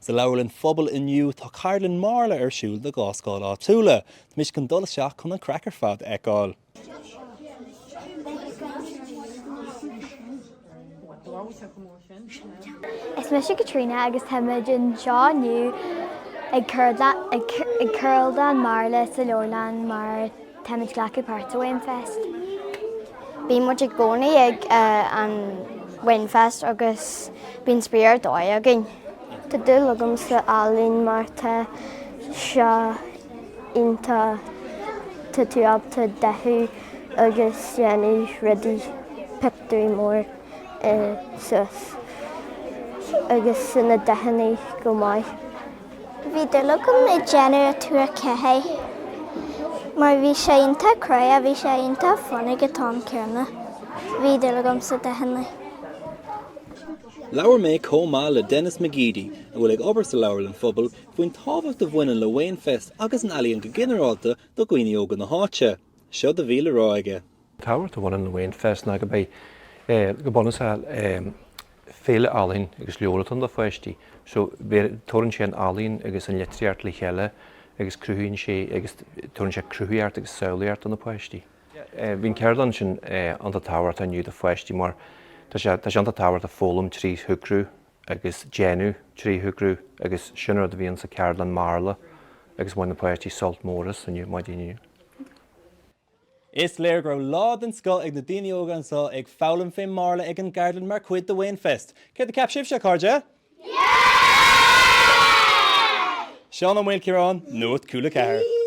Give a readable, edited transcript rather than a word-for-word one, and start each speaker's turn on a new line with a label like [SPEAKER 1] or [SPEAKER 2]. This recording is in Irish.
[SPEAKER 1] Sa Leabharlann Phobail inniu tá ceardlann marla ar siúl do dha scoil áitiúla. Tá mise chun dul isteach chun an craic ar fad a fheiceáil.
[SPEAKER 2] Is mise Caitríona agus táimid anseo inniu ag ceardlann marla sa leabharlann mar táimid ag glacadh páirt sa Wainfest.
[SPEAKER 3] Bíonn muid i gcónaí ag an Wainfest agus bíonn spraoi ar dóigh againn. Tá dúil agam sa ealaín mar tá sé iontach, tá tú ábalta dathú agus déanamh rudaí, pictiúirí mór. suas agus na dathanna go maith.
[SPEAKER 4] Bhí dúil agam i déanamh a túr ceathair mar bhí sé iontach crua, bhí sé iontach fun ag an t-am céanna. Bhí dúil agam sa dathanna.
[SPEAKER 1] Labhair mé chomh maith le Denis McGeady, a bhfuil ag obair sa Leabharlann Phobail, faoin tábhacht a bhaineann le Wainfest agus an ealaíon go ginearálta do dhaoine óga na háite. Seo a bhí le rá aige.
[SPEAKER 5] Tábhacht a bhaineann le Wainfest ná go mbeidh, go bunúsach, féile ealaíon agus leabhar atá ann do pháistí. So, tabharann sé an ealaíon agus an litríocht le chéile agus cruthaíonn sé agus tabharann sé cruthaíocht agus samhlaíocht do na páistí. Bhí an ceardlann sin iontach tábhachtach inniu do pháistí mar tá sé tá sé iontach tábhachtach foghlaim trí shúgradh agus déanamh trí shúgradh agus sin rud a bhíonn sa ceardlann marla agus bhain na páistí sult mór as inniu, maidin inniu.
[SPEAKER 1] Is léir go raibh lá den scoth ag na daoine óga anseo ag foghlaim fén marla ag an gceardlann mar chuid de Wainfest. Céard a cheap sibhse, a chairde? Seán Ó Maoilchiaráin, Nuacht Cúla 4.